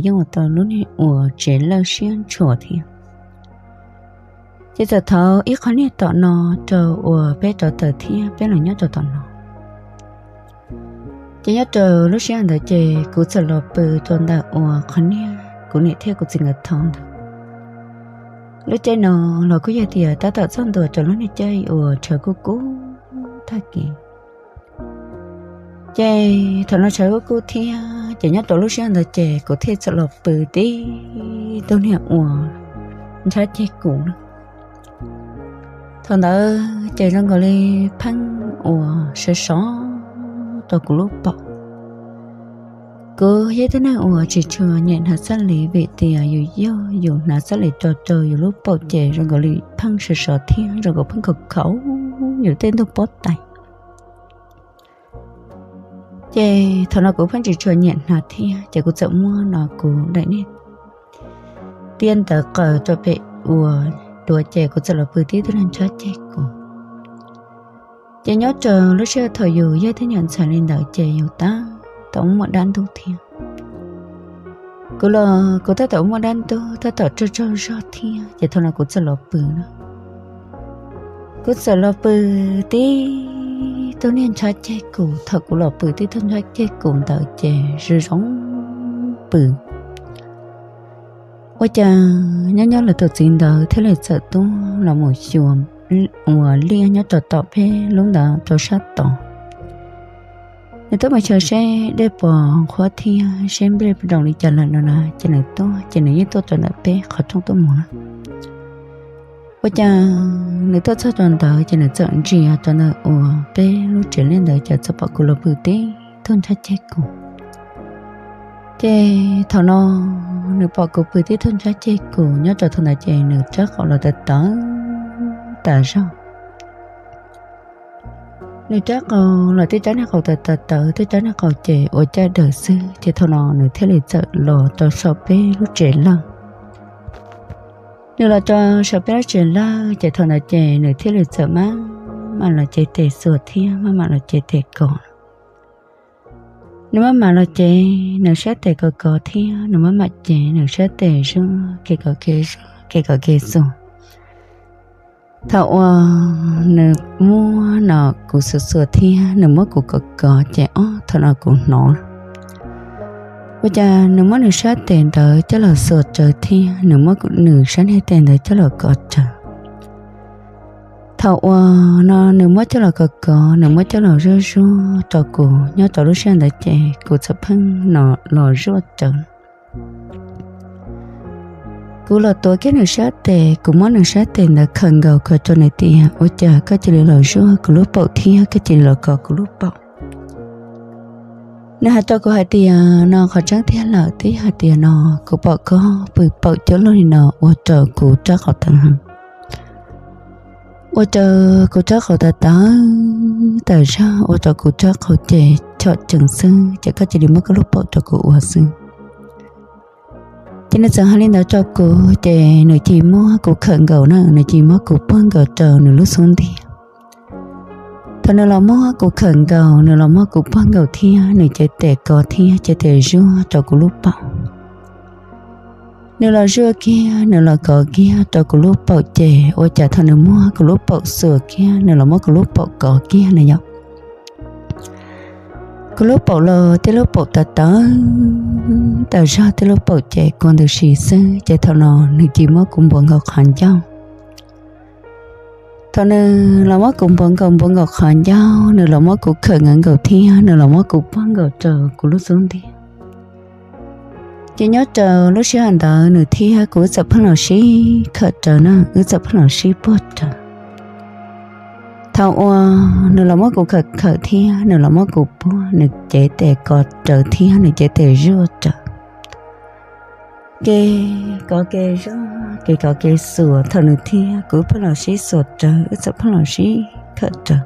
yeej ua tau lub niag uas tsev lawj siab ntshua thiab. Ces txawm thaum ib qho niag tom no rau uas peb rov tawm thiab peb los nyob rau tom no. Ces nyob rau lub sij hawm ntawd ces kuv txawm los pw rau ntawm uas qhov niag kuv niam thiab kuv txiv nkawd thau ntawd. Lub caij no los kuj yog tias tab tom txog ntua rau lub niag caij uas tshav kuj kub tag kis. Ces thaum no tshav kuj kub thiab ces nyob rau lub sij hawm ntawd ces kuv thiaj txawm los pw tib tug niag uas nrhab ceg kuv na. Thaum ntawd ces zoo nkaus li pheej uas sov sov rau kuv lub paum. Kuv yog ib tug neeg uas tsis tshua nyiam hnav xab lis vim tias yus yog yus hnav xab lis rau rau yus lub paum ces zoo nkaus li pheej sov sov thiab zoo nkaus pheej khaum khaum yus tej ntug pob tais. Ces thaum no kuv pheej tsis tshua nyiam hnav thiab ces kuv txawm muab no kuv daim niag tiab ntawd qaws rau pem uas duav ces kuv txawm los pw tib tug niag nrhab ceg kuv. Ces nyob rau lub sij hawm thaum yus yog ib tug me nyuam ntxhais li ntawd ces yus tab tom muaj dab ntub thiab. Kuv los kuv tab tom muaj dab ntub tab tom tsaug tsaug zog thiab ces thaum no kuv txawm los pw na. Kuv txawm los pw tib tug niag nrhab ceg kuv. Thaum kuv los pw tib tug nrhab ceg kuv ntawd ces zoo zoo pw. Ua cas nyob nyob lawv tus txiv ntawd thiaj li txawm tuaj los mus xyuas uas liaj nyob rau tom peb lub ntawd rau sab tod. Nws tuaj mus xyuas seb dej puas qhuav thiab seb nplej nroos li cas lawm no na, ces nws tuaj ces nws yeej tuaj rau ntawm peb qhov rooj tuaj mus na. Ua cas nws tuaj txog rau ntawd ces nws txawm ntsia rau ntawm uas peb lub tsev liaj ntawd ces txawm pom kuv los pw tib tug nrhab ceg kuv. Ces thaum no nws pom kuv pw tib tug nrhab ceg kuv nyob rau thaum ntawd ces nws rab qau los tawv tawv tas zog. Nws rab qau los tib rab niag qau tawv tawv tawv, tib rab niag qau ces ua caj daws xwb ces thaum no nws thiaj li txawm los rau saum peb lub tsev lawj. Nws los rau saum peb lub tsev lawj ces thaum ntawd ces nws thiaj li txawm maj mam los cev tes xuas thiab maj mam los cev tes kov. Nws maj mam los cev nws sab tes kov kov thiab nws maj mam cev nws sab tes zuaj kev kov kev zuaj kev kov kev xuas. Thaum uas nws muab no kuv xuas xuas thiab nws muab kuv kov kov ces ob thaum no kuv hnov ua cas nws muab nws sab tes ntawd coj los xuas rawv thiab nws muab nws sab niag tes ntawd coj los kov rawv. Thaum uas no nws muab coj los kov kov, nws muab coj los zuaj zuaj rau kuv, nyob rau lub sij hawm ntawd ces kuv txawm pheej no los zuaj rawv. Kuv los tuav kiag nws sab tes, kuv muab nws sab tes ntawd khawm nkaus kom rau nws tias, ua cas koj cia li los zuaj kuv lub paum thiab koj cia li los kov kuv lub paum? Nws hais rau kuv hais tias, no qhov tseeb tiag lawm, twb yog hais tias no kuv pom koj pw paum cuag luaj li no ua rau kuv rab qau tawv heev. Ua rau kuv rab qau tawv tawv tas zog, ua rau kuv rab qau ces chom tsees xwb, ces koj cia li muab koj lub paum rau kuv ua xwb. Ces nws txawm hais li ntawd rau kuv, ces nws cia li muab kuv khawm nkaus na, nws cia li muab kuv puag nkaus rau nws lub xub ntiag. Thaum nws los muab kuv khawm nkaus, nws los muab kuv puag nkaus thiab nws cev tes kov thiab cev tes zuaj rau kuv lub paum. Nws los zuaj kiag, nws los kov kiag rau kuv lub paum ces ua cas thaum nws muab kuv lub paum xuas kiag, nws los muab kuv lub paum kov kiag na yom, kuv lub paum los tej lub paum tawv tawv tas zog, tej lub paum ces kua ntws si xwb, ces thaum no nws cia li muab kuv npuav nkaus qhov ncauj. Thaum nws los muab kuv npuav nkaus npuav nkaus qhov ncauj, nws los muab kuv khawm nkaus nkaus thiab nws los muab kuv puag nkaus rau kuv lub xub ntiag. Ces nyob rau lub sij hawm ntawd nws thiab kuv wb txawm pheej los sib khawm rawv na, wb txawm pheej los sib puag rawv. Thaum uas nws los muab kuv khawm khawm thiab nws los muab kuv puag, nws cev tes kov rawv thiab nws cev tes zuaj rawv. Kev kov kev zuaj, kev kov kev xuas, thaum nws thiab kuv wb pheej los sib xuas rawv, wb txawm pheej los sib khawm rawv.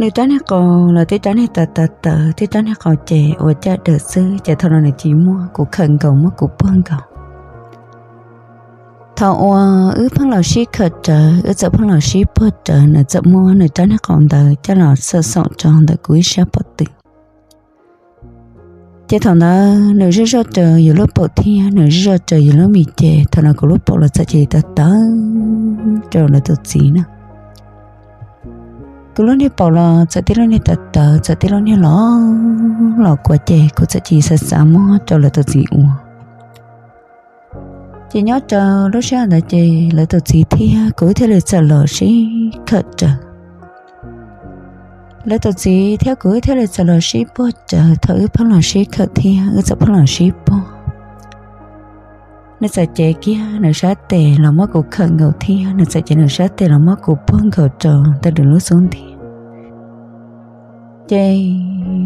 Nws rab niag qau los tib rab niag tawv tawv tawv, tib rab niag qau ces ua caj daws xwb, ces thaum no nws cia li muab kuv khawm nkaus muab kuv puag nkaus. Thaum uas wb pheej los sib khawm rawv, wb txawm pheej los sib puag rawv, nws txawm muab nws rab niag qau ntawd coj los xaum xaum rau ntawm kuv ib sab pob tw. Ces thaum ntawd nws zoj zoj raws yus lub paum thiab nws zoj zoj raws yus lub mis, ces thaum no kuv lub paum los txawm cia li tawv tawv rau lawv tus txiv na. Kuv lub niag paum los txawm tib lub niag tawv tawv, txawm tib lub niag los los kua, ces kuv txawm cia li xav xav muab rau lawv tus txiv ua. Ces nyob rau lub sij hawm ntawd ces lawv tus txiv thiab kuv wb thiaj li txawm los sib khawm rawv. Lawv tus txiv thiab kuv wb thiaj li txawm los sib puag rawv. Thaum wb pheej los sib khawm thiab wb txawm pheej los sib puag, nws txawm cev kiag nws sab tes los muab kuv khawm nkaus thiab nws txawm cev nws sab tes los muab kuv puag nkaus rau ntawm nws lub xub ntiag. Ces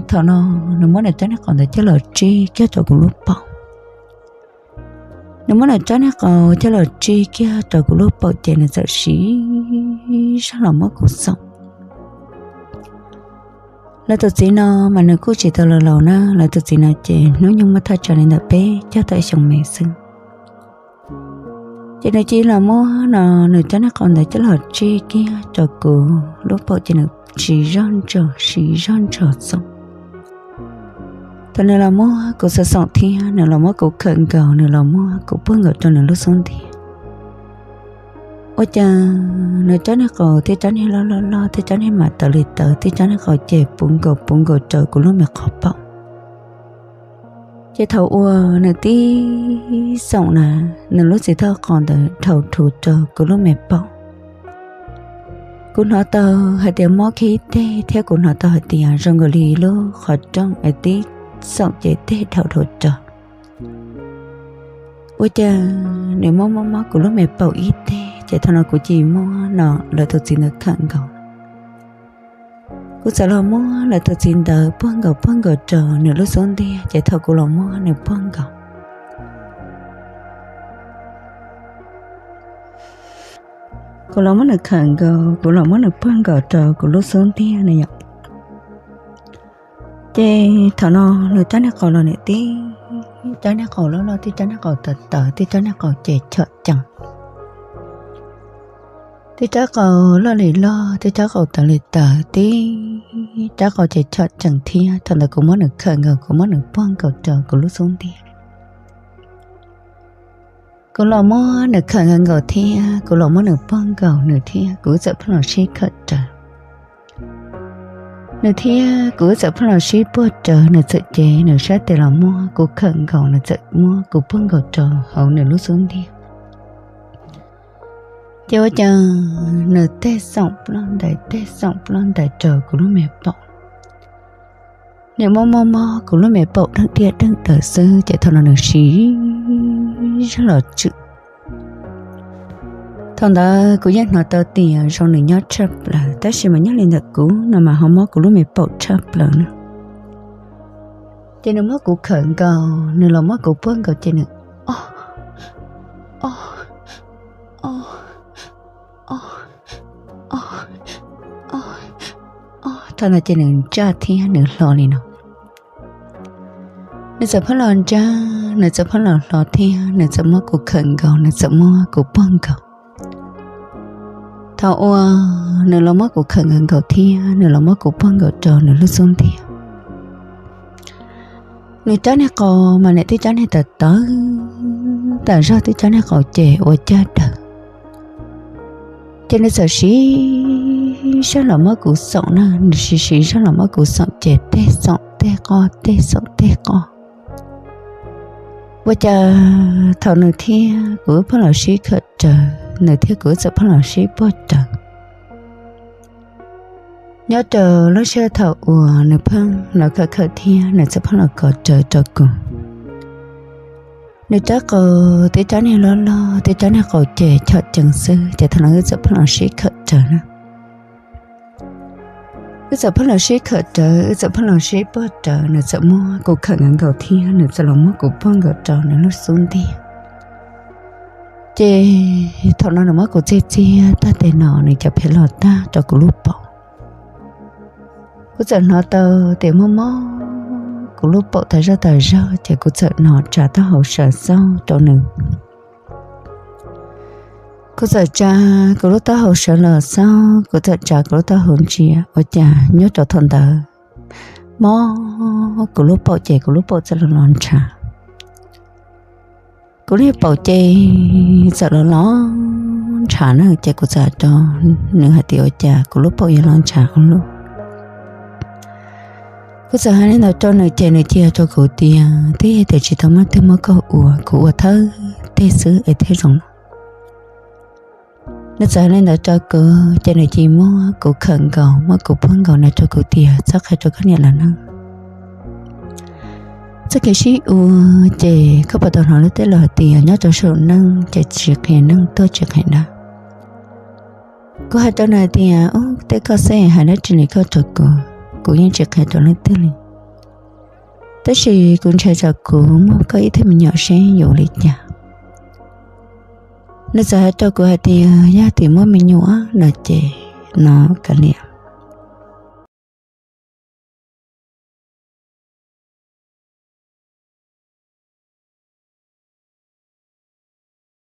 thaum no nws muab nws rab niag qau ntawd coj los tsij kiag rau kuv lub paum. Nws muab nws rab niag qau coj los tsij kiag rau kuv lub paum ces nws txawm siv zog los muab kuv xoom. Lawv tus txiv no mas nws kuj tsis tau laus laus na, lawv tus txiv no ces hnub nyoog muaj thaj tsam li ntawm peb caug tawm xyoo me xwb. Ces nws cia li los muab no nws rab niag qau ntawd coj los tsij kiag rau kuv lub paum ces nws siv zog nrog siv zog nrog xoom. Thaum nws los muab kuv xoom xoom thiab nws los muab kuv khawm nkaus, nws los muab kuv puag nkaus rau nws lub xub ntiag. Ua cas nws rab niag qau, tej rab niag loj loj loj, tej rab niag mas tawv li tawv, tej rab niag qau ces puv nkaus puv nkaus rau kuv lub me qhov paum. Ces thaum uas nws tib xoom na, nws lub txiv tauj qau ntawd dhau rhuv rau kuv lub me paum. Kuv hnov tau hais tias mob kiag ib teg thiab kuv hnov tau hais tias zoo nkaus li lub qhov rooj es tib xoom ces teg dhau dhau rau. Ua cas nws mob mob mob kuv lub me paum ib teg, ces thaum no kuv cia li muab no lawv tus txiv ntawd khawm nkaus. Kuv txawm los muab lawv tus txiv ntawd puag nkaus puag nkaus rau nws lub xub ntiag, ces thaum kuv los muab nws puag nkaus, kuv los muab nws khawm nkaus, kuv los muab nws puag nkaus rau kuv lub xub ntiag na yom. Ces thaum no nws rab niag qau los nws tib rab niag qau loj loj, tib rab niag qau tawv tawv, tib rab niag qau ces chom cees, tib rab qau loj li loj, tib rab qau tawv li tawv, tib rab qau ces chom cees thiab. Thaum ntawd kuv muab nws khawm nkaus, kuv muab nws puag nkaus rau kuv lub xub ntiag. Kuv los muab nws khawm nkaus thiab kuv los muab nws puag nkaus nws thiab kuv wb txawm pheej los sib khawm rawv. Nws thiab kuv wb txawm pheej los sib puag rawv, nws txawm cev nws sab tes los muab kuv khawm nkaus, nws txawm muab kuv puag nkaus rau hauv nws lub xub ntiag. Ces ua cas nws tej xoom ploj ntais tej xoom ploj ntais rau kuv lub me paum. Nws mob mob mob kuv lub me paum dheej diaj dheej daws xwb, ces thaum no nws siv zog los tswm. Thaum ntawd kuv yeej hnov tau tias zoo nws nyob tshaj plaws, tab sis mas nyob li ntawm kuv no mas ho mob kuv lub me paum tshaj plaws na. Ces nws muab kuv khawm nkaus, nws los muab kuv puag nkaus ces nws o o o o o o o, thaum ntawd ces nws ntsaj thiab nws hlo li no. Nws txawm pheej los ntsaj, nws txawm pheej los hlo thiab nws txawm muab kuv khawm nkaus, nws txawm muab kuv puag nkaus. Thaum uas nws los muab kuv khawm nkaus nkaus thiab nws los muab kuv puag nkaus rau nws lub xub ntiag, nws rab niag qau mas nws tib rab niag tawv tawv tas zog, tib rab niag qau ces ua caj daws. Ces nws txawm siv zog los muab kuv xoom na, nws siv siv zog los muab kuv xoom ces tej xoom tej qoj, tej xoom tej qoj. Ua cas thaum nws thiab kuv wb pheej los sib khawm rawv, nws thiab kuv wb txawm pheej los sib puag rawv. Nyob rau lub sij hawm thaum uas nws pheej los khawm khawm thiab nws txawm pheej los kov rawv rau kuv, nws rab qau, tib rab niag loj loj, tib rab niag qau ces chom cees xwb, ces thaum no wb txawm pheej los sib khawm rawv na. Wb txawm pheej los sib khawm rawv, wb txawm pheej los sib puag rawv, nws txawm muab kuv khawm nkaus nkaus thiab nws txawm los muab kuv puag nkaus rau nws lub xub ntiag. Ces thaum no nws muab kuv txiag txiag tag tes no nws cov phev los tag rau kuv lub paum. Kuv txawm hnov tau tias mob mob kuv lub paum tas zog tas zog, ces kuv txawm no tsa taub hau sawv xauj rau nws. Kuv txawm tsa kuv lub taub hau sawv los xauj, kuv txawm tsa kuv lub taub hau ntsia, ua cas nyob rau thaum ntawd mob kuv lub paum ces kuv lub paum txawm los los ntshav. Kuv lub paum ces txawm los los ntshav na, ces kuv txawm hais rau nws hais tias ua cas kuv lub paum yuav los ntshav ua luaj. Kuv txawm hais li ntawd rau nws ces nws cia rau kuv tias twb yog tias tsis tau muaj twg muab koj ua, kuv ua thawj teg xwb es thiaj zoo no. Nws txawm hais li ntawd rau kuv ces nws cia muab kuv khawm nkaus, muab kuv puag nkaus, nws rau kuv tias txhob qhia rau koj niam lawv nawb. Txoj kev sib ua ces koj puas tau hnov luag tej laus hais tias nyob rau saum neej ces tsis qhia neeg tuaj tsis qhia dab. Kuv hais rau nws tias ub, tej koj xwb hais dab tsi li koj rau kuv, kuv yeej tsis qhia rau leej twg li. Tab sis kuv ntshai tsam kuv muaj koj ib tug me nyuam seb yuav ua li cas. Nws txawm hais rau kuv hais tias yog tias muaj me nyuam no ces no kav liam,